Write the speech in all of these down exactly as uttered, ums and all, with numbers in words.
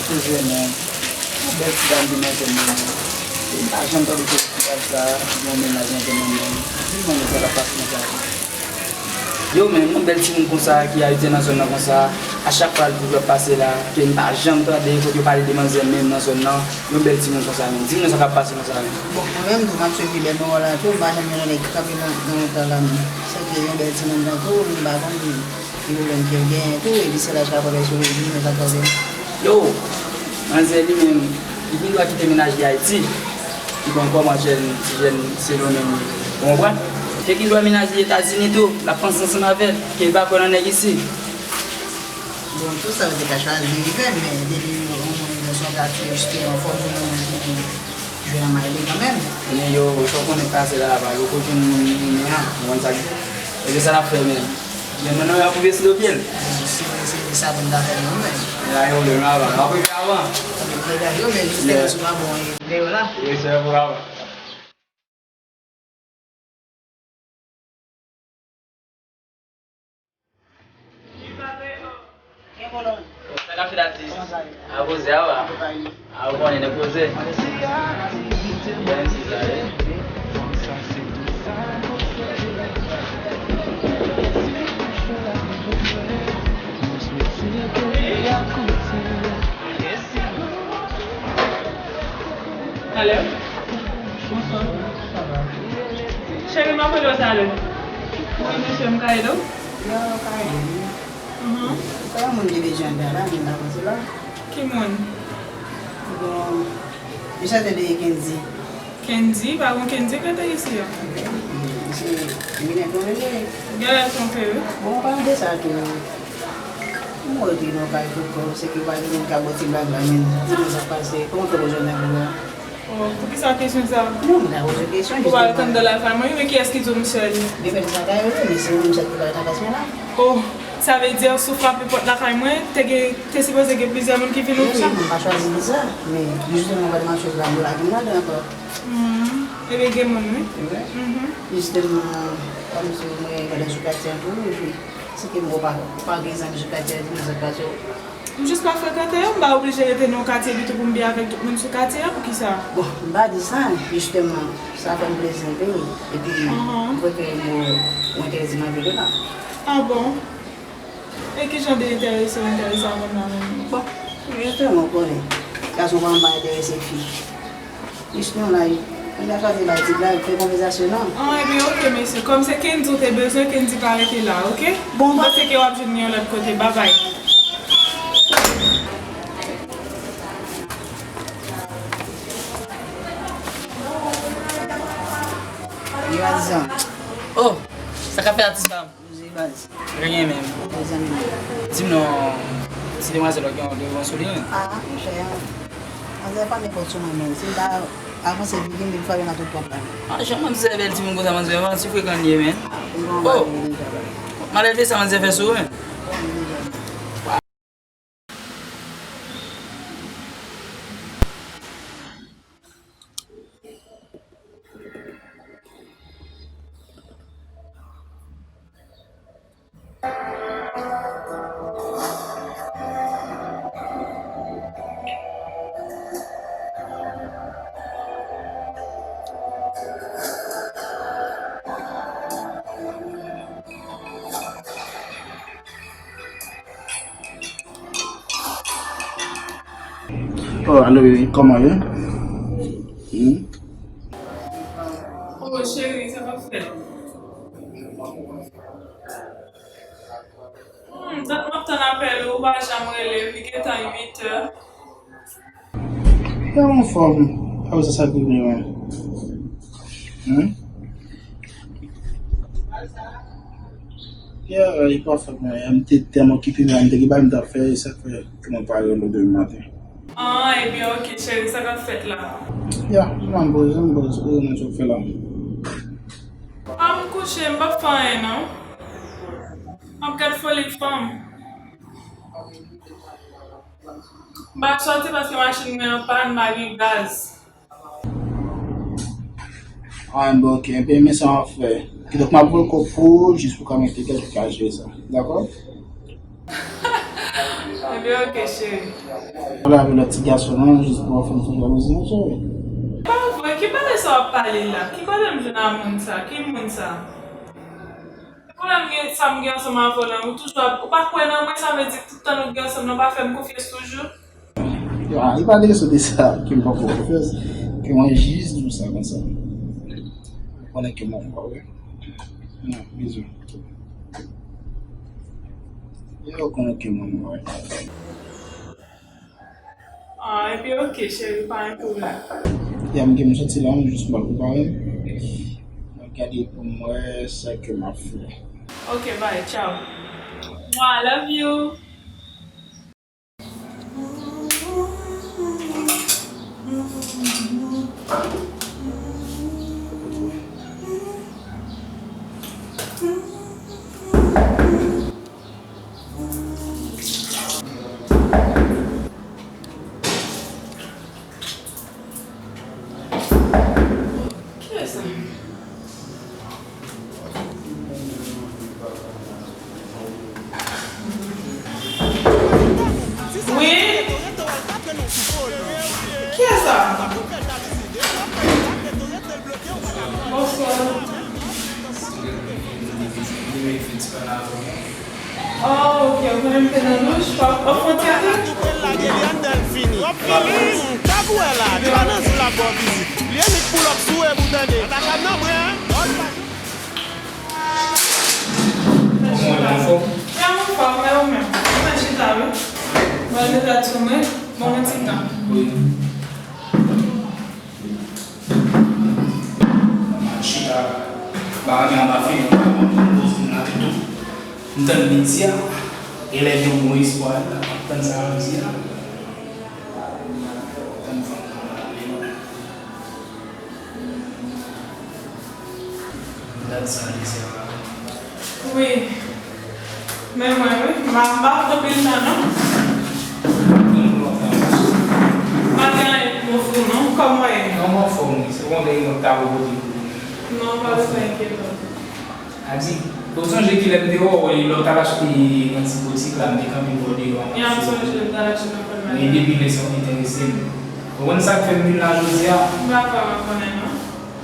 Poze non. Yon bèl ti dam demanzèl menm. E m pa janm tande ke ti dam sa gen yon mennaj nan zòn nan menm. Di m non, sa k ap pase nan sa. Yo menm, yon bèl timoun konsa ki ayisyen nan zòn nan konsa, a chak fwa l toujou ap pase la, ke m pa janm tande kote yo pale de manzè menm nan zòn nan, yon bèl timoun konsa menm. Di m non sa k ap pase konsa menm. Bon, mwen menm tou, m ap swiv Gilbert Noir la tou, m pa janm jwenn yon nèg ki kanpe nan, nan wout la la menm. Sèke yon bèl timoun tankou w, m pa konn ki pwoblèm ke l genyen tou, epi se laj k ap fè sou li, di m non sa k pase. Yo, manzè li menm, li gendwa kite mennaj li Ayiti. Li konn kòman jèn, ti jèn se nou menm li. Ou konprann? Te gendwa mennaj li Etazini tou, l ap panse ansanm avè l, ke l pa kwè nan nèg isi. Bon, tout sa yo te ka chwazi rive, men depi yon moun nan son katye, jisteman, fòk yon moun ki jwe nan may li kanmenm. Men yo, sa w konnen pase la, pa yo kote moun li menm an, ou konn sa k di. E se sa n ap fè menm. Men mwen nan apwouve sou do pye l. Si se sa pou n ta fè nou menm. E la yo le nan avan. Apwouve avan. Yo men jis te sou pa bon e lè yo la. Wi, se pou avan. Sa ka fèt atis? A poze a wa. A ou konnen nèg poze. Byen di sa ye. Alo? Bonswa. Cheri, m ap rele w talè. Wi, mesye, m ka ede w? Yo, ka ede m. Mhm. Sa yon moun ki deja antre la, vin la pase la. Ki moun? Bon, li chante de Kendy. Kendy? Pa gon Kendy k rete isi a. Misye, li gen lè twonpe vre. Gen lè twonpe, wi. Bon, an palan de sa tou, m wè w te nan kay tout kò, se ke w pa gen moun k ap ba w ti blag la, men di m sa k pase, kòman w fè pou jwenn nèg ou a? Oh, poukisa kesyon sa? Non, m ta poze kesyon, jistèman. Ou pa ret anndan lakay mwen, wi, men kiyès ki di w m sèl? Gen fè sa ka yo, men se ou menm sèl ki pa ret nan kay mwen la. Oh, sa vle di, si w frape pòt lakay mwen, te gen, te sipoze gen plizyè moun ki vin ouvri? Non, sa, mwen pa chwazi di sa, men jistèman, w pa te machwez la, m lage m ladan ankò. Hmm, ebyen, gen moun, wi. Wi. Mhm. Jistèman, kòmsi mwen rete sou katye an tou, epi, si ke m pa, pa gen zanmi sou katye an, di m sa k pase. M jis pa frekante yo, m pa oblije rete nan yon katye epi tou pou m byen avèk tout moun sou katye a, poukisa? Bon, m pa di sa, jistèman, sa fè m plezi anpil, epi m prefere m, ou enterese m avèk yo la. Ah bon? E ki jan de enterese w enterese avè m la menm? Bon, jistèman, ou konnen, gason pa anba enterese fi. Jistèman la, mwen ta chwazi bay ti blag, fè konvèsasyon non. Ah, ebyen, oke, mesye. Kòm se Kendy w te bezwen, Kendy pa rete la, oke? Bon, m panse ke w ap jwenn li yon lòt kote. Babay. Yo, Azan. Oh, sa k ap fèt atis pa m? Poze baz. Anyen menm. Mezanmi. Di m non, ti demwazèl la gen yon devan sou li, wi. Ah, monchè. Manzè pa nenpòt sou mwen menm. Si m ta avanse vin, vin frape nan tout pòt la. Ah, jan manzè bèl timoun konsa, manzè, manzè frekan li ye, men. Ah, m gon mari deja la. Malè de sa manzè fè sou ou, men. Oh, alo, baby, kòman ye? Hmm? Oh, cheri, sa k ap fèt? Hmm, dat m ap tann apèl ou, ou pa janm rele m, li gentan uit è. Ya, m anfòm. Apre sa, sa k rive mwen? Hmm? Ya, li pa fòt mwen. M te tèlman okipe, men m te gen bagay m t ap fè, e sa k fè ke mwen pa rele w demen maten. Ah, ebyen, oke, cheri, sa k ap fèt la? Ya, m la, m poze, m poze, ou menm sa w fè la? Ah, m kouche, m p ap fè anyen, non. M ap gad foli fanm. M pa sòti paske machin mwen an pàn, m pa gen gaz. Ah, bon, oke. Enben, men sa m ap fè. Kidonk, m ap voye kòb pou ou, jis pou w ka mete kèk jou ka jere sa. Dakò? Ebyen, oke, cheri. Ou lave lòt ti gason nan, jis pou w fè m fè jalouzi, non, cheri. Pa vre, ki bagay sa w ap pale la? Ki kote m jwenn a moun sa? Ki moun sa? Ki pwoblèm gen, sa m gen ansanm avè w la? Ou toujou ap, ou pa kwè nan mwen, sa vle di tout tan nou gen ansanm nan, ou pa fè m konfyans toujou? Yo, a, li pa de kesyon de sa, ke m pa fè w konfyans, ke mwen jis di w sa konsa. Ou konnen ke mwen, pa vre? Non, bizou. Yo konnen ke mwen, mwen. Ah, epi oke, cheri, pa gen pwoblèm. Ya, m gen m soti la, m jis pral prepare m. Mwen gade pou m wè sa ke m ap fè. Oke, bye, ciao. Mwa, love you. Kiyès sa? Wi? Kiyès sa? Bonswa. Oh, ok, ou konnen m te nan douch, pa, pa fwontyè tou. Tab ou wè la, li pa nan jou l ap ba w vizit. Li annik pull up sou ou epi w tande. Ataka m nan mwen, en. Kòman w ye, anfòm? Mwen anfòm, e ou menm? Mwen chita wi. Mwen deja tou mwen, bon, mwen ti tan. Wi. Mwen chita, bagay anba feyton, mwen poze m la tou. M tann midi a, elèv yo bon espwa, m ap tann sa yo di a. Tann fanm nan la, men non. Dat sa li se la. Wi. Men mwen, wi. M pa, m pa fè anpil tan, non. M pa gen anyen pou m ofri w, non. Kòman w ye? Non, m anfòm, wi. Se yon de yon tab ou pote pou mwen. Non, pa bezwen enkyete w. A di, ou sonje kilè m te wè w, lè w t al achte nan ti botik la, m te kanpe bò deyò a. Ya, m sonje, m t al achte nan fòmayi. Men depi lè sa w enterese m. Ou konn sa k fè m vin la jodi a? M pa vrèman konnen, non.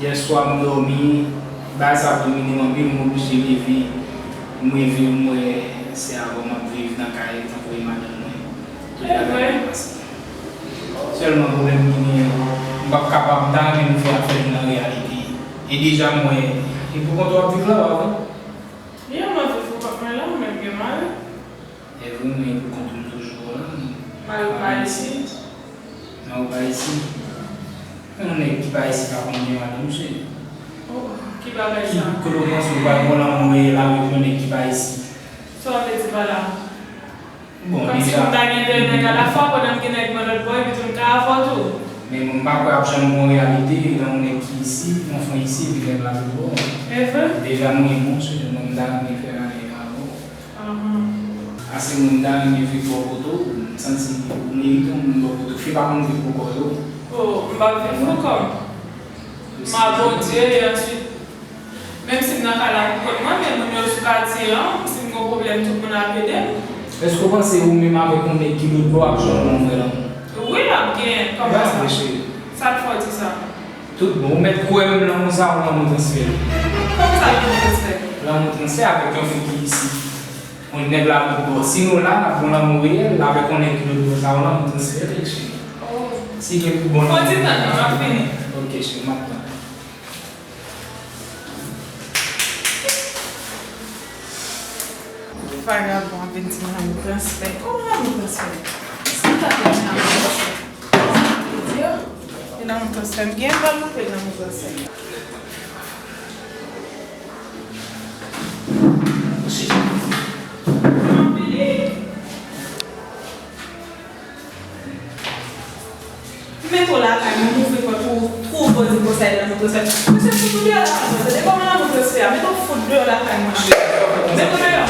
Yèswa m dòmi, bagay sa domine m anpil, m oblije leve. M leve, m wè se avè w m ap viv nan kay tankou e madanm mwen. Tout bagay ap pase. Sèlman pwoblèm ki genyen, m p ap kapab, m ta renmen nou fè afè nou nan reyalite. E deja m wè, e poukont ou ap viv la, pa vre? Ya, m ap viv poukont mwen la, mwen menm gen mari. E vre, mwen poukont m toujou la. Mari w pa isit? Mari w pa isit. Yon nèg ki pa isit pa konn gen madanm, mesye. Oh, ki bagay sa? Ki kote w panse w pral gen lanmou reyèl avèk yon nèg ki pa isit? Sa w vle di pa la? Bon, kòmsi deja, m ta gen de nèg alafwa, pandan m gen nèg mwen lòt bò, epi tou m ka avè w tou. Men mwen m pa kwè ap janm gen yon reyalite, gen yon nèg ki isit, yon fanm isit, epi nèg la lòt bò. E vre? Deja mwen, bon, se mwen m ta renmen fè anyen avè w. Ahan. Ase mwen m ta renmen viv bò kote w, m santi ou merite yon moun bò kote w. Fi pa konn viv pou kò yo. Oh, m p ap viv pou kò m. M a Bondye, e answit, menm si m nan kay la pou kont mwen, men moun yo sou katye an, si m gen yon pwoblèm, tout moun ap ede m. Èske w panse ou menm avèk yon nèg ki lòt bò ap jwenn yon vrè lanmou? Wi, l ap genyen. Kòman sa? Sa k fè w di sa? Tout bon, ou mèt kwè menm lanmou sa a, yon lanmou transfere. Kòman sa, lanmou transfere? Lanmou transfere avèk yon fi ki isit. Yon nèg la lòt bò. Si nou la, n ap gen yon lanmou reyèl, avèk yon nèg ki lòt bò, sa yon lanmou transfere, cheri. Oh. Si gen pi bon lanmou. Fò w di tann, m ap vini. Ok, cheri, m ap tann. Vagabon ap vin di m lanmou transfè. Kòman lanmou transfè? Èske m ta konn lanmou transfè? Sa vle di, e lanmou transfè, m gen pral montre l lanmou transfè. Mete w lakay mwen, m ouvri pòt pou ou, pou w poze konsèy lanmou transfè. Mesye, fout ou deyò lakay mwen, tande kòman lanmou transfè a, mete w fout deyò lakay mwen. Mete w deyò.